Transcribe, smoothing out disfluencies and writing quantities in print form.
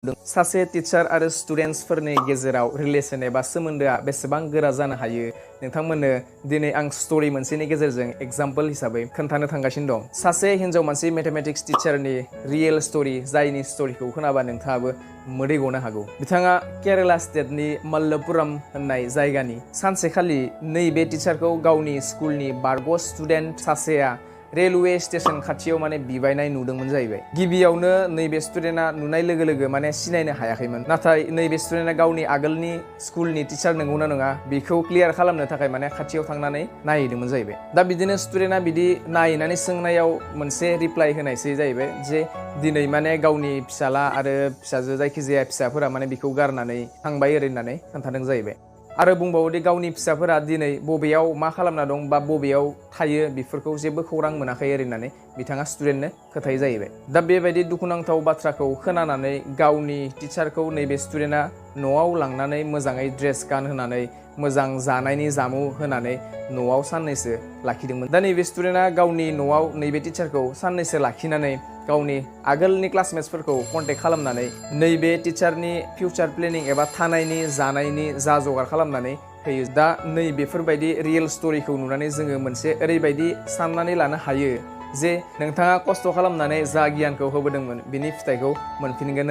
सासे टीचार आरो स्टुडेन्ट्सफोरनि गेजेराव रिलेशन एबा सोमोन्दोआ बेसेबां गोरा जानो हायो नोंथांमोननो दिनै आं स्टोरी मोनसेनि गेजेरजों एग्जाम्पल हिसाबै खोन्थानो थांगासिनो दं। सासे हिन्जाव मानसि मैथमेटिक्स टीचारनि रियेल स्टोरी जायनि स्टोरीखौ खोनाबा नोंथाङाबो मोदै गनो हागौ। बिथाङा केराला स्टेटनि मल्लपुरम होननाय जायगानि। सानसेखालि नैबे टीचारखौ गावनि स्कुलनि बारग' स्टुडेन्ट सासेया रेलवे स्टेशन खाथियाव बिबायनाय नुदोंमोन जाहैबाय। गिबियावनो नैबे स्टुडेन्टआ नुनाय लोगो लोगो सिनायनो हायाखैमोन, नाथाय नैबे स्टुडेन्टआ गावनि आगोलनि स्कुलनि टीचार नंगौना नङा बेखौ क्लियार खालामनो थाखाय खाथियाव थांनानै नायहैदोंमोन जाहैबाय। दा बिदिनो स्टुडेन्टआ बिदि नायनानै सोंनायाव मोनसे रिप्लाइ होनायसै जाहैबाय जे दिनै गावनि फिसाला आरो फिसाजो जायखिजाया फिसाफोरा बिखौ गारनानै थांबाय ओरै होननानै खोन्थादों जाहैबाय। आरो बुंबावोदि गावनि फिसाफोरा दिनै बबेयाव मा खालामना दं बा बबेयाव थायो बेफोरखौ जेबो खौरां मोनाखै ओरै होननानै बिथाङा स्टुडेन्टनो खोथायो जाहैबाय। दा बेबायदि दुखुनांथाव बाथ्राखौ खोनानानै गावनि टीचारखौ नैबे स्टुडेन्टआ न'आव लांनानै मोजाङै ड्रेस गानहोनानै मोजां जानायनि जामु होनानै न'आव साननैसो लाखिदोंमोन। दा नैबे स्टुडेन्टआ गावनि न'आव नैबे टीचारखौ साननैसो लाखिनानै गावनि आगोलनि क्लासमेट्सफोरखौ कन्टेक्ट खालामनानै नैबे टीचारनि फिउचार प्लेनिं एबा थानायनि जानायनि जा जगार खालामनानै होयो। दा बेफोरबायदि रियेल स्टोरीखौ नुनानै जोङो मोनसे ओरैबायदि साननानै लानो हायो जे नोंथाङा खस्थ' खालामनानै जा गियानखौ होबोदोंमोन बिनि फिथाइखौ मोनफिनगोन।